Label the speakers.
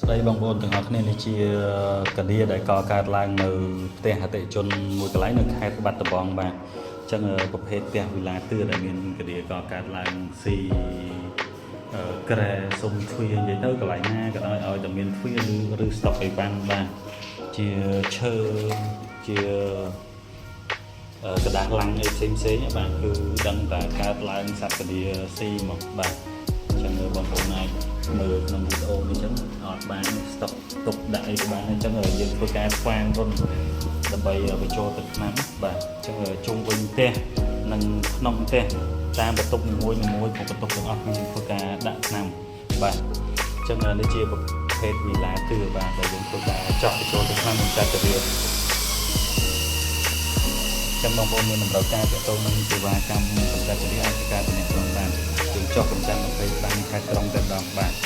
Speaker 1: ស្ដីបងប្អូនទាំងអស់គ្នានេះជាកលាដែលកកើតឡើងនៅផ្ទះអតិថិជនមួយកន្លែងនៅខេត្តបាត់ដំបងបាទអញ្ចឹងប្រភេទផ្ទះវិឡាទឿដែលមានកលាកកើតឡើងស៊ីអឺក្រែសុំទ្វារនិយាយទៅកន្លែងណាក៏ដោយឲ្យតែមានទ្វារឬស្តុកអីវ៉ាន់បាទជាឈើជា ក្រដាសឡាំងអីផ្សេងផ្សេងៗបាទគឺដឹងតែកើតឡើងសត្វកលាស៊ីមកបាទអញ្ចឹងបងប្អូនអាចមើលក្នុងវីដេអូនេះអញ្ចឹងអត់បានស្តុកទុកដាក់អីក៏បានអញ្ចឹងយើងធ្វើការស្វាងរុនដើម្បីបញ្ចូលទឹកថ្នាំបាទអញ្ចឹងជុំវិញផ្ទះនិងក្នុងផ្ទះតាមបន្ទប់នីមួយៗក្នុងបន្ទប់ទាំងអស់គឺយើងធ្វើការដាក់ថ្នាំបាទអញ្ចឹងនេះជាប្រភេទវីឡាទឿបាទដែលយើងធ្វើការចោះបញ្ចូលទឹកថ្នាំកម្ចាត់កលា ចឹងបងប្អូនមានតម្រូវការទាក់ទងនឹងសេវាកម្មកម្ចាត់ចរិយាអាចធ្វើការទំនាក់ទំនងបានយើងចុះកម្ចាត់25ខេត្តក្រុងតែម្ដងបាទ។